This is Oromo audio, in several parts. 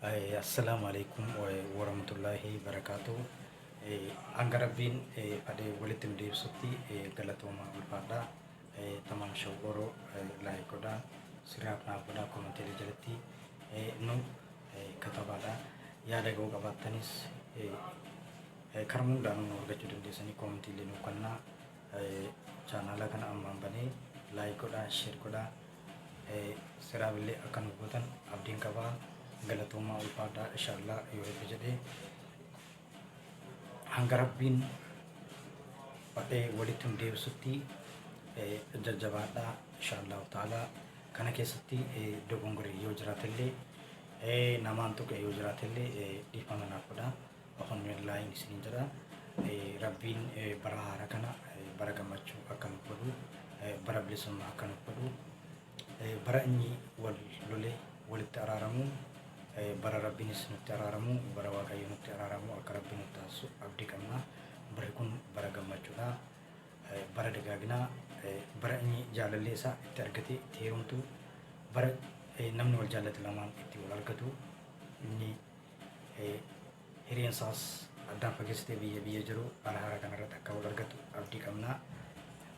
Assalaamu alaikum warahmatullaahi barakaatu. Hanga Rabbiin fadhee walitti nu deebisutti galatooma ulfaadha. Tamaam shawwaroo like godhaa, siraaf naaf godhaa, koomentiilee jalatti nu katabaadha. Yaada ga'uu qabaattanis karaa hundaanuu nu argachuu dandeessanii koomentiilee nuuf kennaa. Chaanaala kana ammaan banee like godhaa, share godhaa. Siraabillee akka nu gootan abdiin qabaa. Galatoomaa ulfaadhaa. Inshallah yoo Rabbi jedhee hanga Rabbiin fadhee walitti nu deebisutti jajjabaadhaa. Inshallahu ta'ala kana keessatti dogongorri yoo jiraatellee, namaan tuqe yoo jiraatellee, dhiifama naaf godhaa. Alhamdulillaahi isiniin jedha. Rabbiin bara haaraa kana bara gammachuu akka nuuf godhu, bara bilisummaa akka nuuf godhu, bara inni wal lolee walitti araaramu, bara Rabbiinis nutti araaramu, bara Waaqayyo nutti araaramu akka Rabbi nutti taasisu abdii qabna. Barri kun bara gammachuudha. Bara dagaaginaa, bara inni jaalallee isaa itti argatee itti heerumtu, bara namni wal jaallate lamaan itti wal argatu, inni hiriyeen isaas addaan fageessitee biyya biyya jiru bara haaraa kanarratti akka wal argatu abdii qabna.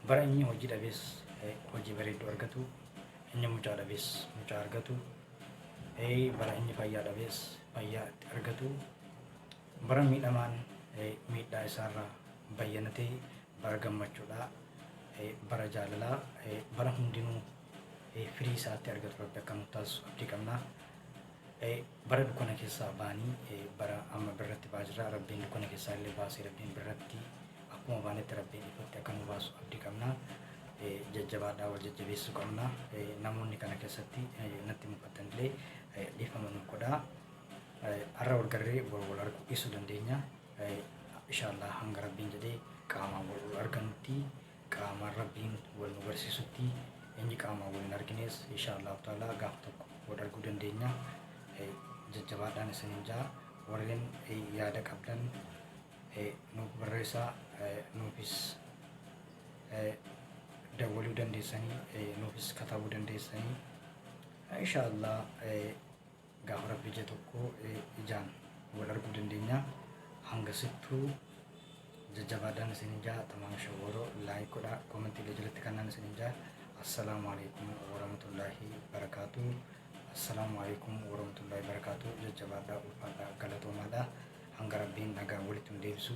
Bara inni hojii dhabees hojii bareedduu argatu, inni mucaa dhabees mucaa argatu, bara inni fayyaa dhabees fayyaa itti argatu, bara miidhamaan miidhaa isaarraa bayyanatee, bara gammachuudha, bara jaalalaa, bara hundinuu firii isaatti argatu Rabbi akka nuuf taasisu abdii qabna. Bara dukkana keessaa baanii bara amma birratti ba'aa jirra. Rabbiin dukkana keessaa illee baasee Rabbiin birratti akkuma baanetti Rabbiin ifatti akka nu baasu abdii qabna. Jajjabaadhaa, wal jajjabeessuu qabna. Namoonni kana keessatti natti mufattan illee dhiifama nuuf godhaa. Har'a wal garree wal wal arguu dhiisuu dandeenya. Inshaallah hanga Rabbiin jedhee qaamaan wal wal arganutti, qaamaan Rabbiin wal nu barsiisutti, inni qaamaan wal hin argines inshaallahu ta'ala gaaf tokko wal arguu dandeenya. Jajjabaadhaan isiniin jaa. Warreen yaada qabdan nuuf barreessaa, nuufis dawwaluu dandeessanii, nuufis katabuu dandeessanii. Inshaallah gaafa Rabbi ija tokko ijaan wal arguu dandeenya. Hangasittuu jajjabaadhaan isiniin jaa. Tamaam shawwaroo like godhaa, koomentiilee jalatti kannaan isiniin jaa. Assalaamu alaikum warahmatullaahi barakaatu. Assalaamu alaikum warahmatullaahi barakaatu. Jajjabaadhaa, ulfaadhaa, galatoomaadha. Hanga Rabbiin nagaa walitti nu deebisu.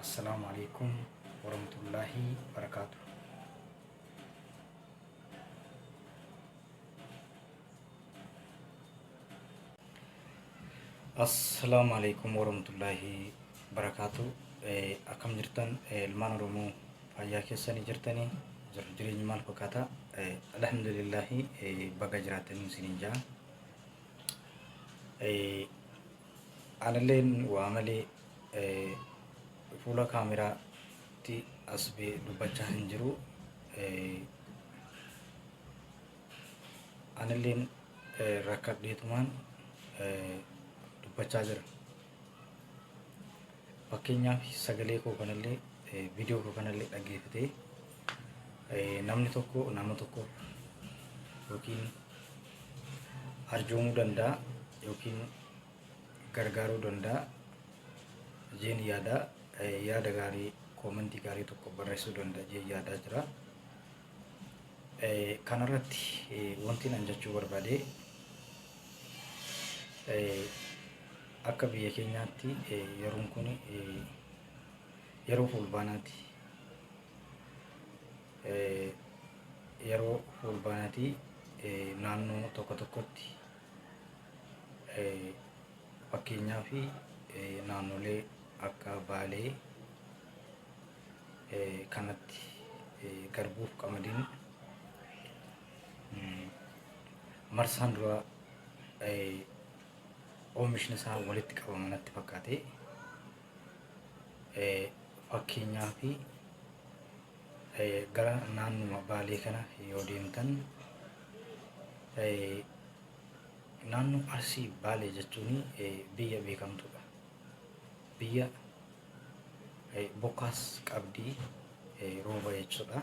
Assalaamu alaikum warahmatullaahi barakaatu. Assalaamu alaikum warahmatullaahi barakaatu. Akkam jirtan ilmaan Oromoo? Fayyaa keessanii jirtanii? Jiru jireenyi maal fakkaata? Alhamdulillaahi, baga jiraatanii isiniin jaa. Analleen waa malee fuula kaameraatti as ba'ee dubbachaa hin jiru. Anilleen rakkadheetumaan dubbachaa jira. Fakkeenyaaf sagalee koo kanallee, viidiyoo koo kanallee dhaggeeffatee namni tokko nama tokkoof yookiin arjoomuu danda'a yookiin gargaaruu danda'a jeen yaada. Yaada gaarii, koomentii gaarii tokko barreessuu danda'a jeen yaadaa jira. Kanarratti wanti nan jechuu barbaade, akka biyya keenyaatti yeroon kun yeroo fulbaanaati. Yeroo fulbaanaati naannoo tokko tokkotti, fakkeenyaaf naannolee akka Baalee kanatti, garbuuf qamadiin marsaan dura oomishni isaa walitti qabama natti fakkaate. Fakkeenyaaf gara naannuma Baalee kana yoo deemtan, naannoo Arsii Baalee jechuun biyya beekamtuudha. Biyya bokkaas qabdi, rooba jechuudha.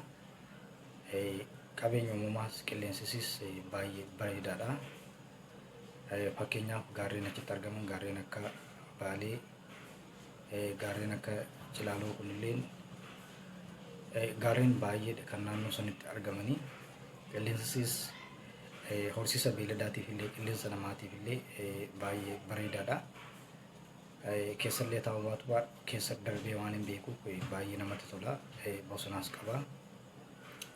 Qabeenya uumamaas qilleensisis baay'ee bareedaadha. Fakkeenyaaf gaarreen achitti argaman gaarreen akka Baalee, gaarreen akka Cilaaloo kunilleen gaarreen baay'eedha kan naannoo sanitti argamanii. Qilleensisis horsiisa beeyladaatiif illee qilleensa namaatiif illee baay'ee bareedaadha. Keessallee ta'uu baatu keessa darbee waan hin beekuuf baay'ee namatti tola. Bosonaas qaba.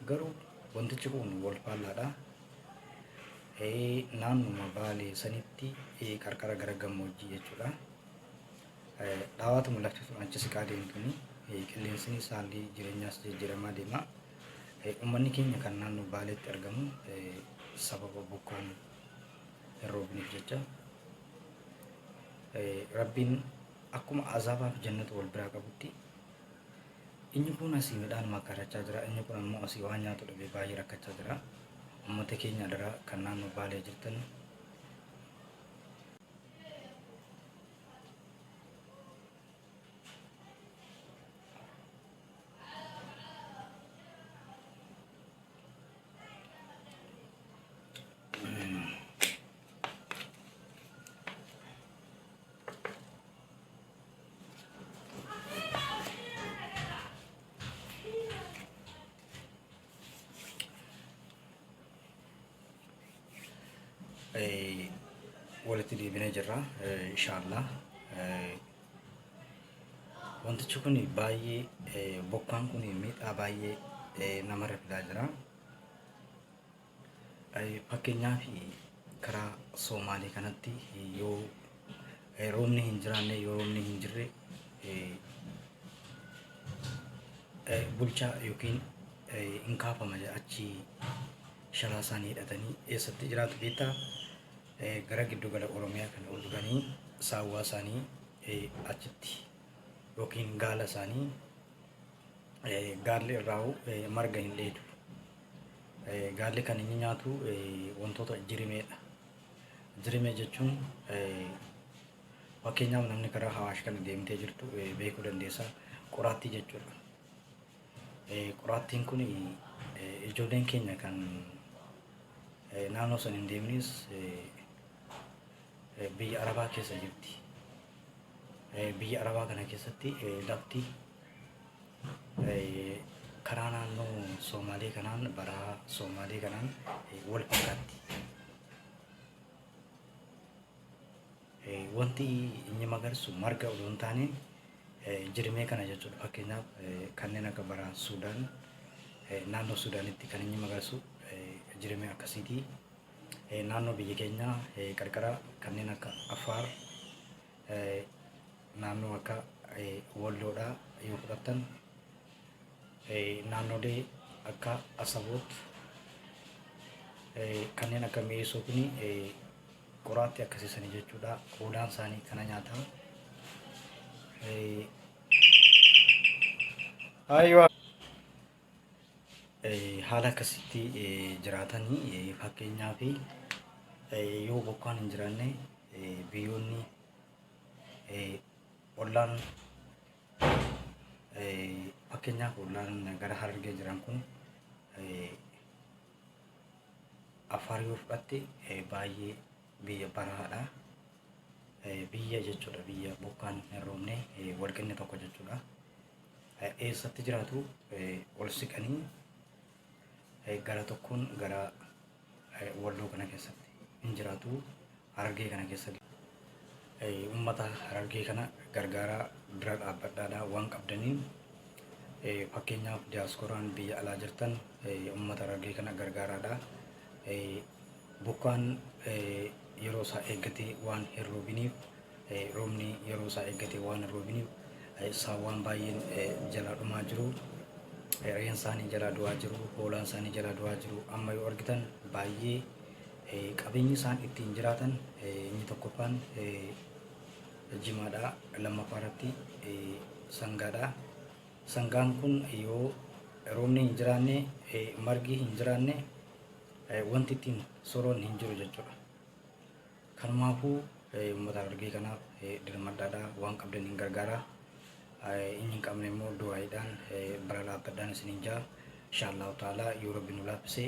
Garuu wantichi kun wal faallaadha. Naannuma Baalee sanitti qarqara gara gammoojjii jechuudha. Dhaawaatuma lafti tun achi siqaa deemtuni qilleensinis haalli jireenyaas jijjiiramaa deema. Uummanni keenya kan naannoo Baaleetti argamu sababa bokkaan hin roobiniif jecha Rabbiin akkuma azaabaa fi jannata wal biraa qabutti inni kun asii midhaan makarachaa jira, inni kun ammoo asii waan nyaatu dhabee baay'ee rakkachaa jira. Uummata keenya adaraa kan naannoo Baalee jirtan Walitti deebinee jirra inshaallah. Wantichi kun baay'ee bokkaan kun miidhaa baay'ee namarra fidaa jira. Fakkeenyaaf karaa Soomaalee kanatti yoo roobni hin jiraanne yoo roobni hin jirre bulchaa yookiin hin kaafama achi sharaa isaanii hidhatanii eessatti jiraatu beektaa gara giddugala Oromiyaa kana ol dhufanii saawwaa isaanii achitti yookiin gaala isaanii gaalli irraa marga hin dheedu. Gaalli kan inni nyaatu wantoota jirimeedha. Jirimee jechuun fakkeenyaaf namni karaa Hawaash kana deemtee jirtu beekuu dandeessa. Qoraattii jechuudha. Qoraattiin kun ijoolleen keenya kan naannoo san hin deemnis biyya Arabaa keessa jirti. Biyya Arabaa kana keessatti lafti karaa naannoo Soomaalee kanaan baraa Soomaalee kanaan wal fakkaatti. Wanti inni magarsu marga odoo hin taane jirmee kana jechuudha. Fakkeenyaaf kanneen akka bara Suudaan naannoo Suudaanitti kan inni magarsu jirmee akkasiiti. Naannoo biyya keenyaa qarqara kanneen akka Affaar naannoo akka Walloodhaa yoo fudhattan naannolee akka Asaboot kanneen akka Mi'eessoo kuni qoraattii akkasiisanii jechuudha. Hoolaan isaanii kana nyaata. Aywa. Haala akkasitti jiraatanii fakkeenyaaf yoo bokkaan hin jiraanne biyyoonni ollaan fakkeenyaaf ollaan gara Harargee jiran kun Affaar yoo fudhatte baay'ee biyya barahaadha. Biyya jechuudha biyya bokkaan hin roobne walqinni tokko jechuudha. Eessatti jiraatu ol siqanii gara tokkoon gara Walloo kana keessatti hin jiraatu. Harargee kana keessatti uummata Harargee kana gargaaraa bira dhaabbadhaadha waan qabdaniin fakkeenyaaf diyaaskoraan biyya alaa jirtan uummata Harargee kana gargaaraadha. Bokkaan yeroo isaa eeggatee waan hin roobiniif roobni yeroo isaa eeggatee waan hin roobiniif saawwaan baay'een jalaa dhumaa jiru. Re'een isaanii jalaa du'aa jiru. Hoolaan isaanii jalaa du'aa jiru. Amma yoo argitan baay'ee qabeenyi isaan ittiin jiraatan inni tokkoffaan jimaadha. Lammaffaa irratti sangaadha. Sangaan kun yoo roobni hin jiraanne margi hin jiraanne wanti ittiin soroon hin jiru jechuudha. Kanumaafuu uummata Harargee kanaaf dirmadhaadha waan qabdaniin gargaara. Inni hin qabne immoo du'aayiidhaan bira dhaabbadhaan isiniin jaa. Inshaallahu ta'ala yoo rabbi nu laaffise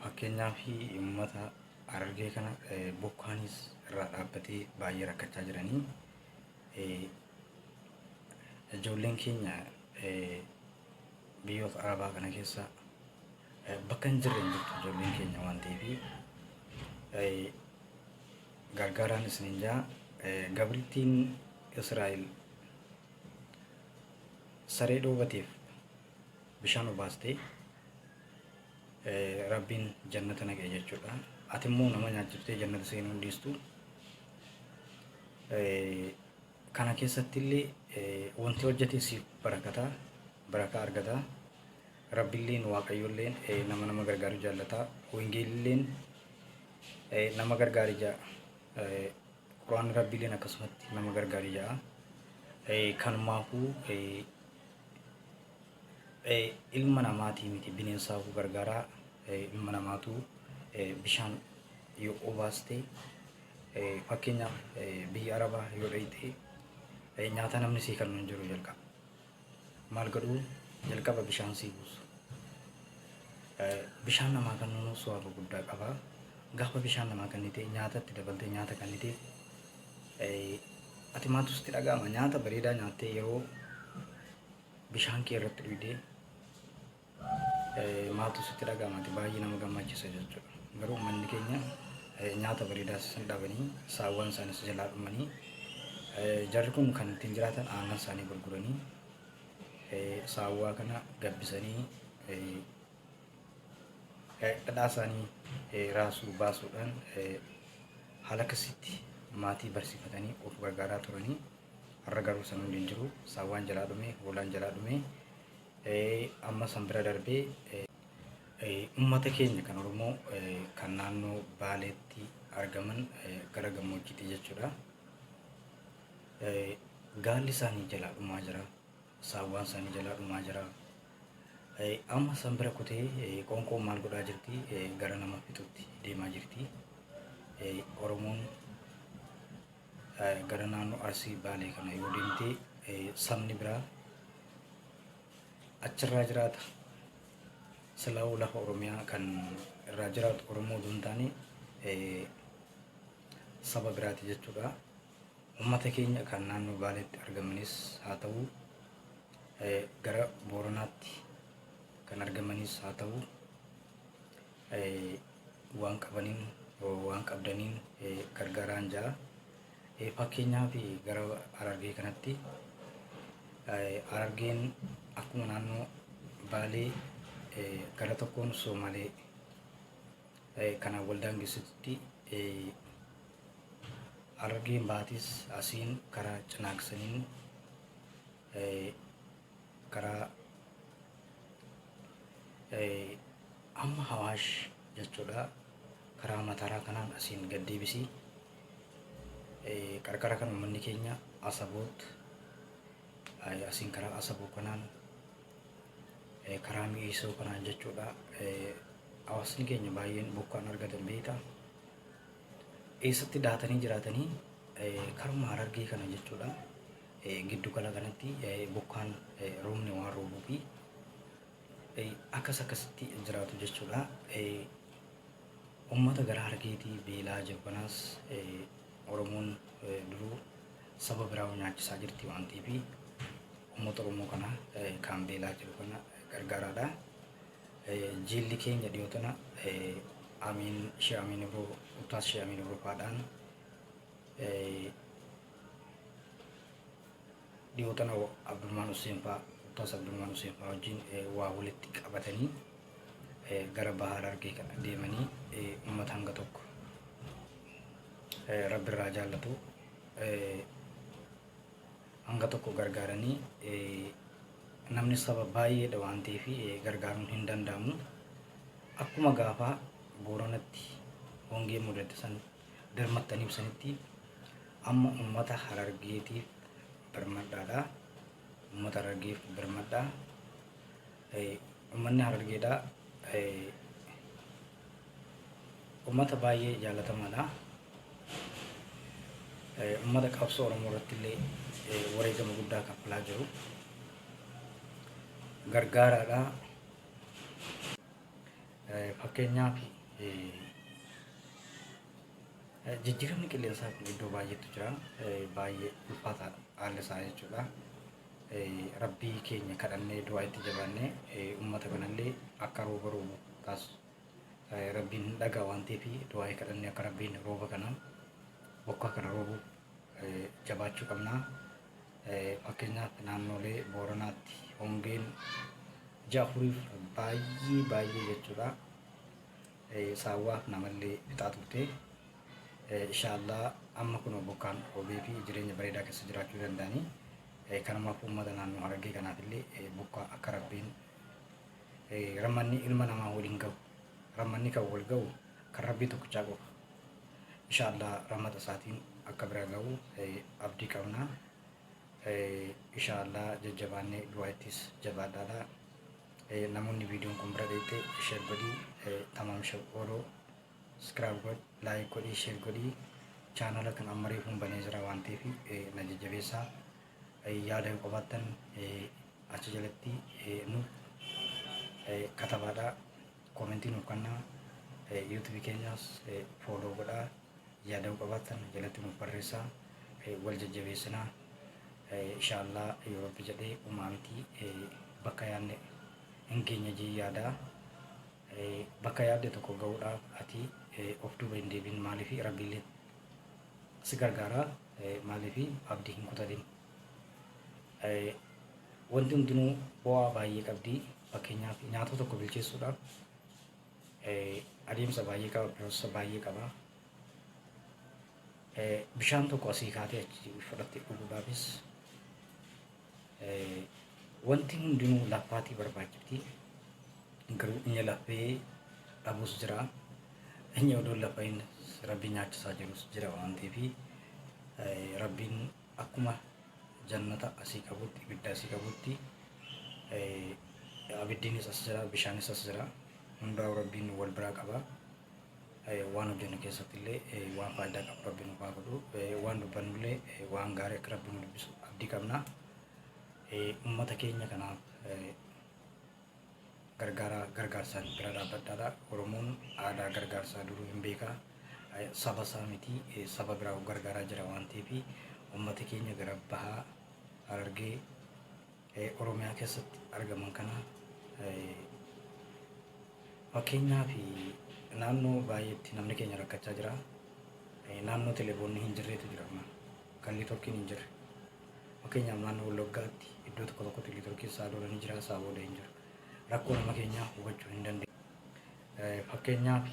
Fakkeenyaaf uummata Harargee kana bokkaanis irraa dhaabbatee baay'ee rakkachaa jiranii. Ijoolleen keenya biyyoota Arabaa kana keessa bakka hin jirre hin jirtu ijoolleen keenya waan ta'eef gargaaraan isiniin jaa. Gabrittiin Israa'el saree dhoobateef bishaan obaastee Rabbiin jannata naqe jechuudha. Ati immoo nama nyaachiftee jannata seenuu hin dhiistu. Kana keessatti illee wanti hojjete siif barakataa, barakaa argata. Rabbilleen Waaqayyolleen nama nama gargaaru jaallata. Wangeelilleen nama gargaari ja'a. Quraanni Rabbiilleen akkasumatti nama gargaari ja'a. Kanumaafuu ilma namaatii miti bineensaafuu gargaaraa. Ilma namaatu bishaan yoo obaaste, fakkeenyaaf biyya Arabaa yoo dhayxe, nyaata namni sii kennu hin jiru jalqaba. Maal godhuu? Jalqaba bishaan sii buusu. Bishaan namaa kennuun suwaaba guddaa qaba. Gaafa bishaan namaa kennite, nyaata itti dabaltee nyaata kennite, ati maaltu sitti dhaga'ama? Nyaata bareedaa nyaattee yeroo bishaan kee irratti dhugdee maaltu sitti dhaga'ama? Ati baay'ee nama gammachiisa jechuudha. Garuu uummanni keenya nyaata bareedaas hin dhabanii, saawwan isaanis jalaa dhumanii, jarri kun kan ittiin jiraatan aannan isaanii gurguranii, saawwaa kana gabbisanii, dhadhaa isaanii raasuu baasuudhaan haala akkasitti maatii barsiifatanii of gargaaraa turanii. Har'a garuu san hundi hin jiru. Saawwaan jalaa dhume, hoolaan jalaa dhume. Amma san bira darbee uummata keenya kan Oromoo kan naannoo Baaleetti argaman gara gammoojjiitti jechuudha. Gaalli isaanii jalaa dhumaa jira. Saawwaan isaanii jalaa dhumaa jira. Amma san bira kutee qoonqoon maal godhaa jirti? Gara nama fixutti deemaa jirti. Oromoon gara naannoo Arsii Baalee kana yoo deemte, sabni biraa achirraa jiraata. Silaa'uu lafa Oromiyaa kan irraa jiraatu Oromoo osoo hin taane saba biraati jechuudha. Uummata keenya kan naannoo Baaleetti argamanis haa ta'u, gara Booranaatti kan argamanis haa ta'u, waan qabaniin waan qabdaniin gargaaraan ja'a. Fakkeenyaaf gara Harargee kanatti, Harargeen akkuma naannoo Baalee gara tokkoon Soomalee kanaan wal daangessitutti, Harargeen baatis asiin karaa Cinaaksaniin, karaa amma Hawaash jechuudha, karaa Mataraa kanaan asiin gad deebisii qarqara kan uummanni keenya Asaboot, asiin karaa Asaboo kanaan, karaa Mi'eessoo kanaan jechuudha. Hawaasni keenya baay'een bokkaan argatan beektaa. Eessatti daatanii jiraatanii? Karuma Harargee kana jechuudha. Giddu gala kanatti bokkaan roobni waan roobuu fi akkas akkasitti jiraatu jechuudha. Uummata gara Harargeetii beelaa jiru kanaas Oromoon duruu saba biraa nyaachisaa jirti waan ta'eef, uummata Oromoo kana kan beelaa jiru kana gargaaraadha. Jilli keenya dhiyoo tana Amiin Shee Amiin Ibroo, Ustaas Shee Amiin Ibroo faadhaan dhiyoo tana Abdurrahmaan Hussein faa, Ustaas Abdurrahmaan Hussein faa wajjin waa walitti qabatanii gara Bahaa Harargee kana deemanii uummata hanga tokko Rabbi irraa jaallatu hanga tokko gargaaranii, namni saba baay'eedha waan ta'eef gargaaruun hin danda'amu. Akkuma gaafaa Booranatti hongee mudate san birmattaniif sanitti, amma uummata Harargeetiif birmadhaadha. Uummata Harargeef birmadhaa. Uummanni Harargeedha uummata baay'ee jaalatamaadha. Uummata qabsoo Oromoo irratti illee wareegama guddaa kaffalaa jiru. Gargaaraadha. Fakkeenyaaf, jijjiiramni qilleensaa kun iddoo baay'eetu jira. Baay'ee ulfaataadha haalli isaa jechuudha. Rabbii keenya kadhannee, du'aa itti jabaannee, uummata kanallee akka rooba roobu taasisu. Rabbiin hin dhagaa waan ta'eef, du'aa kadhannee akka Rabbiin rooba kana, bokkaa kana roobu jabaachuu qabna. Fakkeenyaaf, naannolee Booranaatti hongeen ji'a 4f baay'ee baay'ee jechuudha. Saawwaaf namallee fixaa turte. Inshaallah amma kun bokkaan roobee fi jireenya bareedaa keessa jiraachuu danda'anii. Kanumaaf uummata naannoo Harargee kanaaf illee bokkaa akka Rabbiin rammanni ilma namaa waliin gahu, rammanni kan wal gahu kan Rabbii tokkichaa qofa. Inshaallah rahmata isaatiin akka bira gahu abdii qabna. Inshaallah jajjabaannee du'aa ittis jabaadhaadha. Namoonni viidiyoon kun bira dheeyte share godhii, tamaam follow, subscribe godhi, like godhii, share godhii. Chaanala kan amma reefuun banee jira waan ta'eef na jajjabeessaa. Yaada yoo qabaattan achi jalatti nuuf katabaadha. Koomentii nuuf kennaa. YouTube keenyas follow godhaa. Yaada yoo qabaattan jalatti nuuf barreessaa. Wal jajjabeessinaa. Inshaallah yoo Rabbi jedhee uumaa miti, bakka yaadne hin geenye jee yaadaa. Bakka yaadde tokko gahuudhaaf ati of duuba hin deebiin. Maaliif? Rabbiillee si gargaara. Maaliif? Abdii hin kutatin. Wanti hundinuu bu'aa baay'ee qabdi. Fakkeenyaaf, nyaata tokko bilcheessuudhaaf adeemsa baay'ee qaba, process baay'ee qaba. Bishaan tokko asii kaatee achi fudhattee dhuguudhaafis wanti hundinuu laffaatii barbaachifti. Garuu inni lafee dhabus jira. Inni odoo lafahin Rabbi nyaachisaa jirus jira waan ta'eef, Rabbiin akkuma jannata asii qabutti, ibidda asii qabutti, abiddiinis as jira, bishaanis as jira. Hundaa'u Rabbiin wal biraa qaba. Waan hojjennu keessatti illee waan faayidaa qabu Rabbi nuuf haa godhu. Waan dubbannu illee waan gaarii akka Rabbi nu dubbisu abdii qabna. Uummata keenya kanaaf gargaara, gargaarsaan bira dhaabbadhaadha. Oromoon aadaa gargaarsaa duruu hin beeka. Saba isaa miti, saba biraa gargaaraa jira waan ta'eef, uummata keenya gara bahaa Harargee Oromiyaa keessatti argaman kana, fakkeenyaaf naannoo baay'eetti namni keenya rakkachaa jira. Naannoo telefoonni hin jirreetu jira amma. Kan networkiin hin jirre. Fakkeenyaaf, naannoo Wallaggaatti iddoo tokko tokkotti networkiin isaa dura ni jira, isaa booda hin jiru. Rakkoo nama keenyaa hubachuu hin dandeenye. Fakkeenyaaf,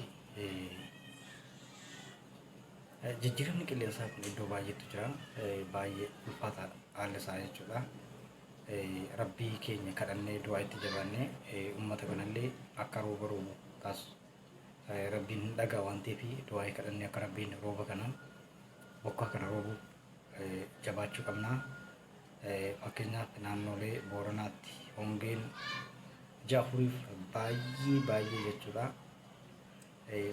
jijjiiramni qilleensaa kun iddoo baay'eetu jira. Baay'ee ulfaataadha haalli isaa jechuudha. Rabbii keenya kadhannee, du'aa itti jabaannee, uummata kanallee akka rooba roobu taasisu. Rabbiin hin dhagaa waan ta'eef, du'aa kadhannee akka Rabbiin rooba kana, bokkaa kana roobu jabaachuu qabna. Fakkeenyaaf, naannolee Booranaatti hongeen ji'a 4f baay'ee baay'ee jechuudha.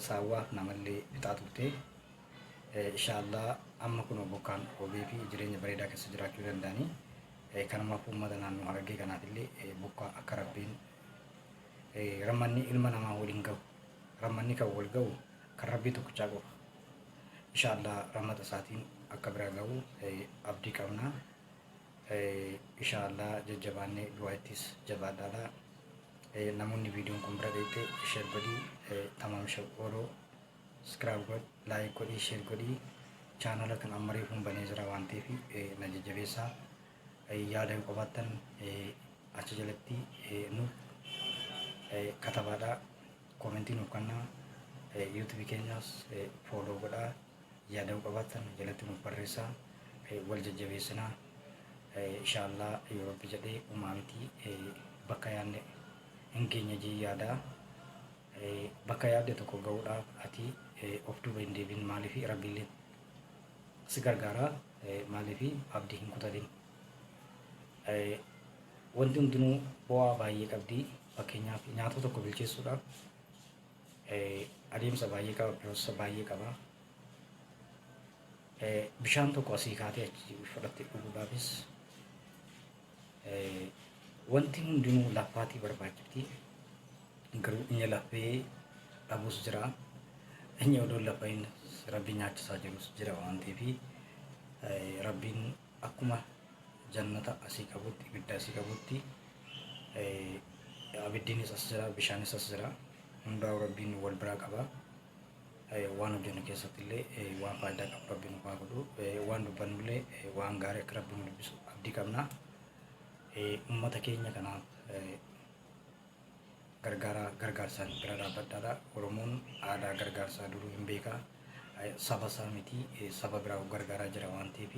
Saawwaaf namallee fixaa turte. Inshaallah amma kun bokkaan roobee fi jireenya bareedaa keessa jiraachuu danda'anii. Kanumaaf uummata naannoo Harargee kanaaf illee bokkaa akka Rabbiin rammanni ilma namaa waliin gahu, rammanni kan wal gahu kan Rabbii tokkichaa qofa. Inshaallah rahmata isaatiin akka bira gahu abdii qabna. Inshaallah jajjabaannee du'aa ittis jabaadhaadha. Namoonni viidiyoon kun bira dheeyte share godhii, tamaam follow, subscribe godhi, like godhii, share godhii. Chaanala kan amma reefuun banee jira waan ta'eef na jajjabeessaa. Yaada yoo qabaattan achi jalatti nuuf katabaadha. Koomentii nuuf kennaa. YouTube keenyas follow godhaa. Yaada yoo qabaattan jalatti nuuf barreessaa. Wal jajjabeessinaa. Inshaallah yoo Rabbi jedhee uumaa miti, bakka yaadne hin geenye jee yaadaa. Bakka yaadde tokko gahuudhaaf ati of duuba hin deebiin. Maaliif? Rabbiillee si gargaara. Maaliif? Abdii hin kutatin. Wanti hundinuu bu'aa baay'ee qabdi. Fakkeenyaaf, nyaata tokko bilcheessuudhaaf adeemsa baay'ee qaba, process baay'ee qaba. Bishaan tokko asii kaatee achi fudhattee dhuguudhaafis wanti hundinuu laffaatii barbaachifti. Garuu inni lafee dhabus jira. Inni odoo lafa hin rabbi nyaachisaa jirus jira waan ta'eef rabbiin akkuma jannata asii qabutti ibidda asii qabutti abiddiinis as jira, bishaanis as jira. Hundaa'u rabbiin wal biraa qaba. Waan hojjennu keessatti illee waan faayidaa qabu rabbi nuuf haa godhu. Waan dubbannu illee waan gaarii akka rabbi nu dubbisu abdii qabna. Uummata keenya kanaaf gargaara, gargaarsaan bira dhaabbadhaadha. Oromoon aadaa gargaarsaa duruu hin beeka. Saba isaa miti saba biraa gargaaraa jira waan ta'eef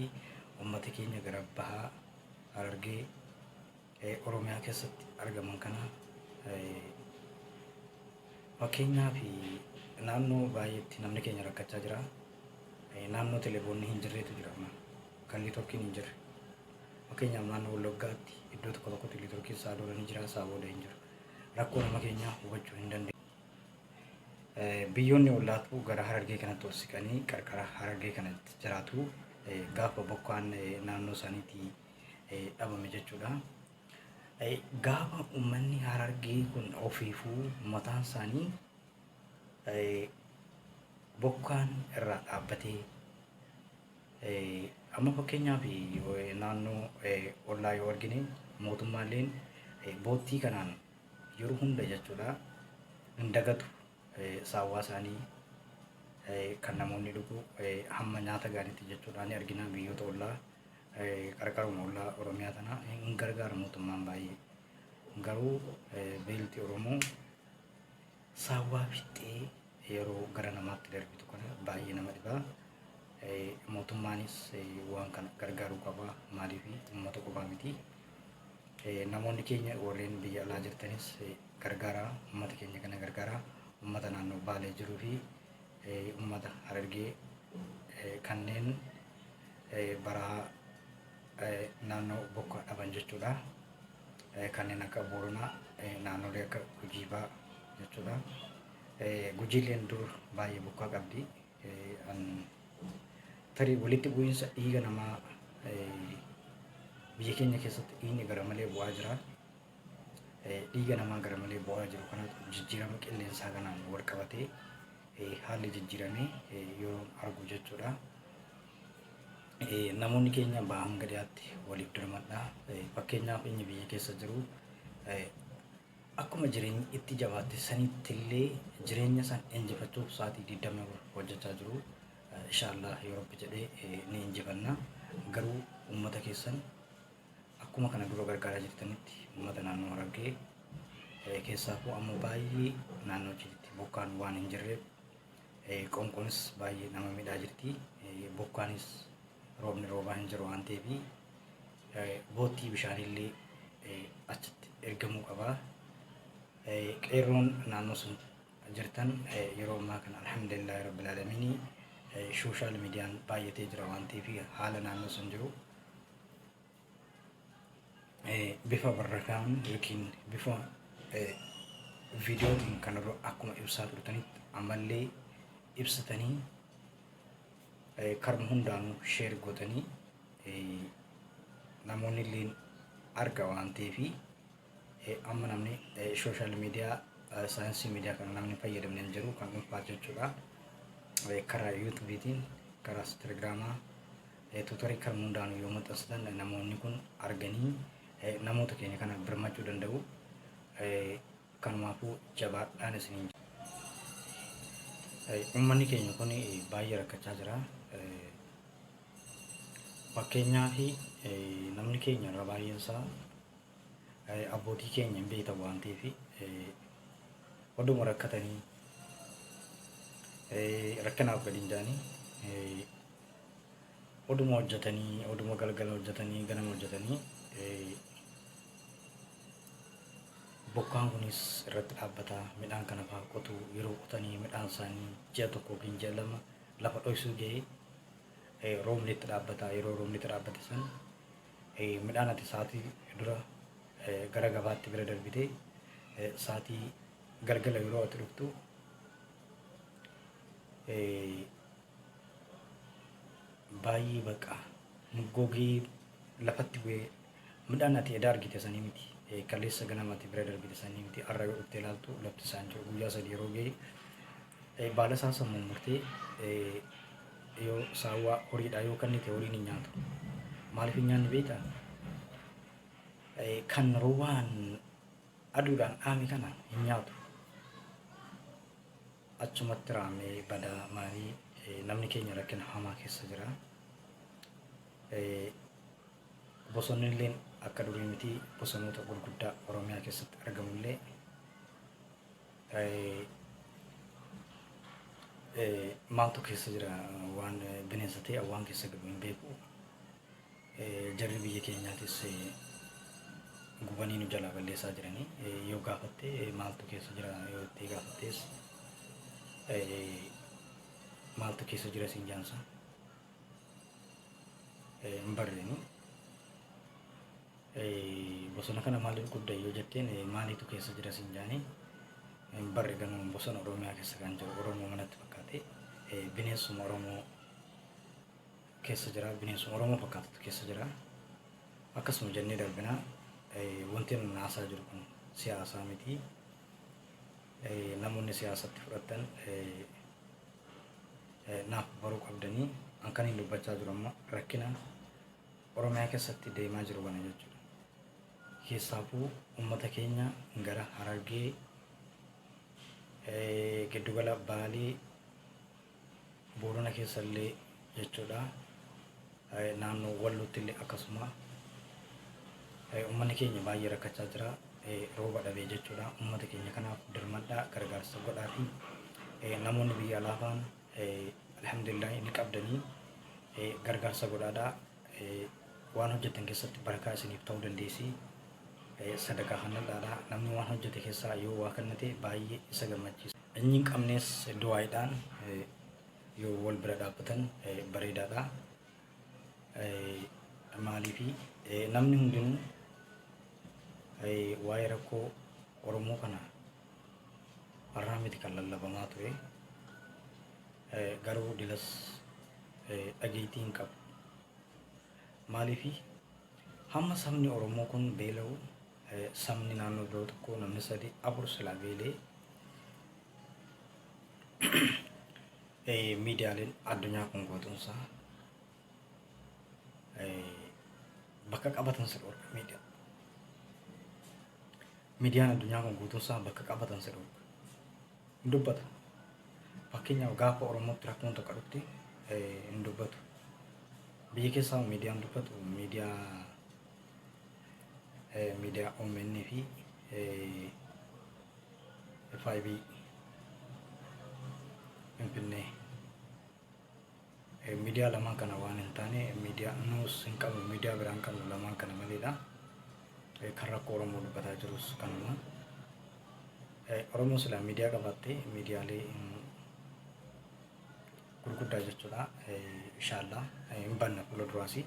uummata keenya gara bahaa Harargee Oromiyaa keessatti argaman kana fakkeenyaaf naannoo baay'eetti namni keenya rakkachaa jira. Naannoo telefoonni hin jirreetu jira amma. Kan liitorkiin hin jirre. Fakkeenyaaf naannoo Wallaggaatti iddoo tokko tokkotti liitorkiin isaa dura ni jira, isaa booda hin jiru. Rakkoo nama keenyaa hubachuu hin dandeenye. Biyyoonni ollaatu gara Harargee kanatti ol siqanii qarqara Harargee kanatti jiraatu gaafa bokkaan naannoo isaaniitii dhabame jechuudha. Gaafa uummanni Harargee kun ofiifuu mataan isaanii bokkaan irraa dhaabbatee amma fakkeenyaaf naannoo ollaa yoo argine mootummaalleen boottii kanaan yeroo hunda jechuudha hin dagatu saawwaa isaanii kan namoonni dhugu hamma nyaata gaariitti jechuudha ni argina biyyoota ollaa qarqaruma ollaa Oromiyaa tana hin gargaara mootummaan baay'ee. Garuu beelti Oromoo saawwaa fixxee yeroo gara namaatti darbitu kana baay'ee nama dhiba. Mootummaanis waan kana gargaaruu qaba. Maaliif uummata qofaa miti. Namoonni keenya warreen biyya alaa jirtanis gargaaraa, uummata keenya kana gargaaraa. Uummata naannoo Baalee jiruu fi uummata Harargee kanneen baraa naannoo bokkaa dhaban jechuudha. Kanneen akka Booranaa, naannolee akka Gujii fa'aa jechuudha. Gujiileen dur baay'ee bokkaa qabdi. Tarii walitti bu'iinsa dhiiga namaa biyya keenya keessatti dhiigni gara malee bu'aa jira. Dhiiga namaa gara malee bu'aa jiru kanatu jijjiirama qilleensaa kanaan wal qabatee haalli jijjiiramee yoo argu jechuudha. Namoonni keenya baha hanga dhiyaatti waliif dirmadha. Fakkeenyaaf inni biyya keessa jiru akkuma jireenyi itti jabaatte sanitti illee jireenya san injifachuuf sa'aatii 24 hojjechaa jiru. Inshaallah yoo Rabbi jedhee ni injifanna. Garuu uummata keessan akkuma kana dura gargaaraa jirtanitti uummata naannoo Harargee keessaafuu amma baay'ee naannoo achitti bokkaan waan hin jirreef qoonqoonis baay'ee nama miidhaa jirti. Bokkaanis roobni roobaa hin jiru waan ta'eef boottii bishaaniillee achitti ergamuu qaba. Qeerroon naannoo sun jirtan yeroo ammaa kana alhamdulillahi rabbil aalamiin sooshaal miidiyaan baay'atee jira waan ta'eef haala naannoo sun jiru bifa barrakaan yookiin bifa viidiyootiin kan irra akkuma ibsaa turtanitti ammallee ibsatanii karuma hundaanuu sheer gootanii namoonni illee arga waan ta'eef amma namni sooshaal miidiyaa saayinsii miidiyaa kana namni fayyadamne hin jiru kan dhuunfaa jechuudha. Karaa yuutuubiitiin, karaa telegiraamaa, tuutarii karuma hundaanuu yoo maxxansitan namoonni kun arganii namoota keenya kana birmachuu danda'u. Kanumaafuu jabaadhaan isiniin uummanni keenya kun baay'ee rakkachaa jira. Fakkeenyaaf namni keenya irra baay'een isaa abbootii keenya hin beektan waan ta'eef oduma rakkatanii rakkinaaf gadi hin jaanii oduma hojjetanii oduma galgala hojjetanii ganama hojjetanii bokkaan kunis irratti dhaabbata midhaan kana fa'aa qotu yeroo qotanii midhaan isaanii ji'a tokko yookiin ji'a lama lafa dhoksuu ga'ee roobni itti dhaabbata yeroo roobni itti dhaabbate san midhaan ati sa'aatii dura gara gabaatti bira darbite sa'aatii galgala yeroo ati dhuftu baay'ee baqa gogee lafatti bu'ee midhaan ati edaa argite sanii miti, kaleessa ganama ati bira darbite sanii miti. Har'a yoo dhuftee ilaaltu lafti isaan jiru guyyaa 3 yeroo ga'e Baala isaa san mummurtee yoo saawwaa horiidhaa yoo kennite horiin hin nyaatu. Maaliif hin nyaanne beektaa? Kan roobaan aduudhaan dhaame kana hin nyaatu. Achumatti raamee badaa maalii namni keenya rakkina hamaa keessa jira. Bosonni illee akka durii miti bosonoota gurguddaa Oromiyaa keessatti argamullee maaltu keessa jira waan bineensa ta'e waan keessa galu hin beeku. Jarri biyya keenyaatis gubanii nu jalaa balleessaa jiranii yoo gaafatte maaltu keessa jira yoo itti gaafattees maaltu keessa jira siin jaansa hin barreenu. Bosona kana maaliif gubda yoo jetteen maaliitu keessa jira siin jaanii hin barre ganuma bosona Oromiyaa keessa kan jiru Oromoo manatti fakkaate bineensuma Oromoo keessa jira bineensuma Oromoo fakkaatutu keessa jira. Akkasuma jennee darbina wanti nun haasaa jiru kun siyaasaa miti. Namoonni siyaasatti fudhattan naaf baruu qabdanii an kan hin dubbachaa jiru amma rakkina Oromiyaa keessatti deemaa jiru kana jechuudha. Keessaafuu uummata keenya gara Harargee giddugala Baalee Boorana keessa illee jechuudha. Naannoo Wallootti illee akkasuma uummanni keenya baay'ee rakkachaa jira. Rooba dhabee jechuudha. Uummata keenya kanaaf dirmadhaa gargaarsa godhaa fi namoonni biyya alaa faan alhamdulillah ni qabdanii gargaarsa godhaadhaa. Waan hojjettan keessatti barakaa isiniif ta'uu dandeessi. Sadaqaa kannadhaadha. Namni waan hojjete keessaa yoo waa kennate baay'ee isa gammachiisa. Inni hin qabnes du'aayiidhaan yoo wal bira dhaabbatan bareedaadha. Maaliifi namni hundinuu waa'ee rakkoo Oromoo kana har'aa miti kan lallabamaa ture. Garuu dilas dhageettii hin qabu. Maaliifi hamma sabni Oromoo kun beela'u sabni naannoo biroo tokko namni sadi afur silaa beelee miidiyaaleen addunyaa kun guutuunsaa bakka qabatan si dhorka miidiyaa. Miidiyaan addunyaa kun guutuunsaa bakka qabatan si dhorka. Hin dubbatu. Fakkeenyaaf gaafa Oromootti rakkoon tokko dhufte hin dubbatu. Biyya keessaa miidiyaan dubbatu miidiyaa miidiyaa OMN fi FIB Finfinnee. Miidiyaa lamaan kana waan hin taane miidiyaa nuus hin qabnu miidiyaa biraa hin qabnu lamaan kana maleedha. Kan rakkoo Oromoo dubbataa jirus kanuma. Oromoo silaa miidiyaa qabaatte miidiyaalee gurguddaa jechuudha. Inshallah hin banna fuula duraasi.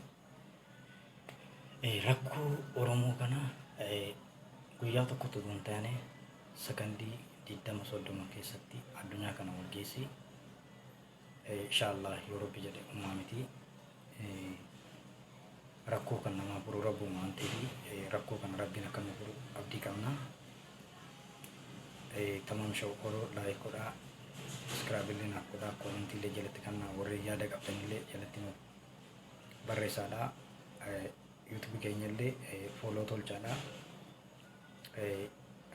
Rakkoo Oromoo kana guyyaa tokkotti osoo hin taane sakandii 20 30 keessatti addunyaa kana wal geessi. Inshallah yoo Rabbi jedhe uumaa miti. Rakkoo kan namaa furu Rabbuma waan ta'eef rakkoo kana Rabbiin akka nu furu abdii qabna. Tamaam show oro like godhaa subscribe illee naaf godhaa comment illee jalatti kan warri yaada qabdan illee jalatti nuuf barreessaadha. YouTube keenya illee follow tolchaadha.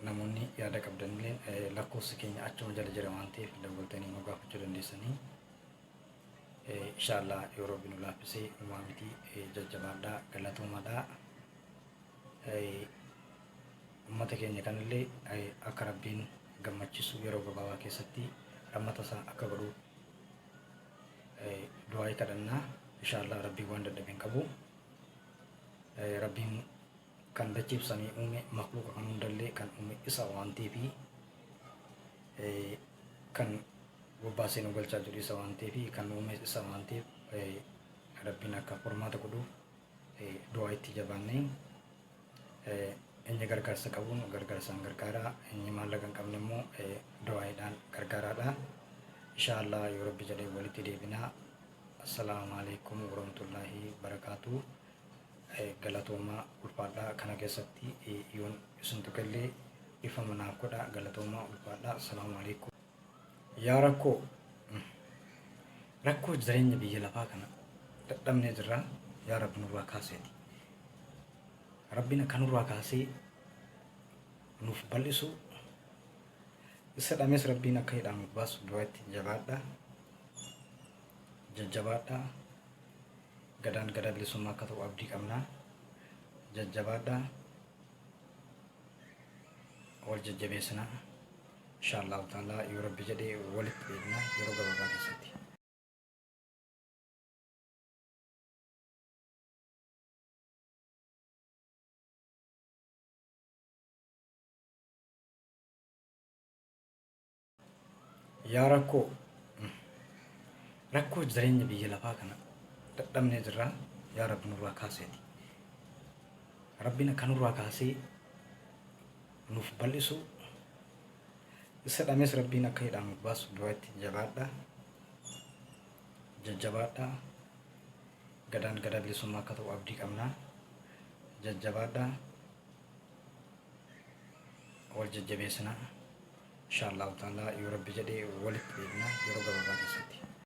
Namoonni yaada qabdan illee lakkoofsi keenya achuma jala jira waan ta'eef dawwaltanii nu gaafachuu dandeessanii. Inshallah yoo Rabbi nu laaffisee uumaa miti jajjabaadhaa galatoomaadhaa. Uummata keenya kanallee akka Rabbiin gammachiisu yeroo gabaabaa keessatti rahmata isaa akka godhu du'aa'ii kadhannaa. Inshallah Rabbiin waan dadhabe hin qabu. Rabbiin kan dachiif samii uume makluuqa kan hundallee kan uume isa waan ta'eef kan bobbaasee nu galchaa jiru isa waan ta'eef kan uume isa waan ta'eef Rabbiin akka furmaata godhuuf du'aa itti jabaannee inni gargaarsa qabuun gargaarsaan gargaaraa inni maallaqa hin qabne immoo du'aa'iidhaan gargaaraadha. Insha Allah yoo Rabbi jedhee walitti deebinaa. Assalaamu alaikum warahmatullaahi barakaatu. Galatoomaa ulfaadhaa kana keessatti yoon isin tuqellee dhiifama naaf godha galatoomaa ulfaadhaa. Assalaamu alaikum. Yaa rakkoo rakkoo jireenya biyya lafaa kana dadhabnee jirra, yaa Rabbi nurraa kaaseeti. Rabbiin akka nurraa kaasee nuuf bal'isu, isa dhamees Rabbiin akka hidhaa nuuf baasu du'aatti jabaadha. Jajjabaadha. Gadaan gadaa bilisummaa akka ta'u abdii qabna. Jajjabaadha. Wal jajjabeessina. Insha Allahu ta'ala, yoo Rabbi jedhee walitti deebina yeroo gabaabaa keessatti. Yaa rakkoo rakkoo jireenya biyya lafaa kana dadhabnee jirra, yaa Rabbi nurraa kaaseeti. Rabbiin akka nurraa kaasee nuuf bal'isu, isa dhamees Rabbiin akka hidhaa nuuf baasu du'aatti jabaadha. Jajjabaadha. Gadaan gadaa bilisummaa akka ta'u abdii qabna. Jajjabaadha. Wal jajjabeessina. Insha Allahu ta'ala, yoo Rabbi jedhee walitti deebina yeroo gabaabaa keessatti.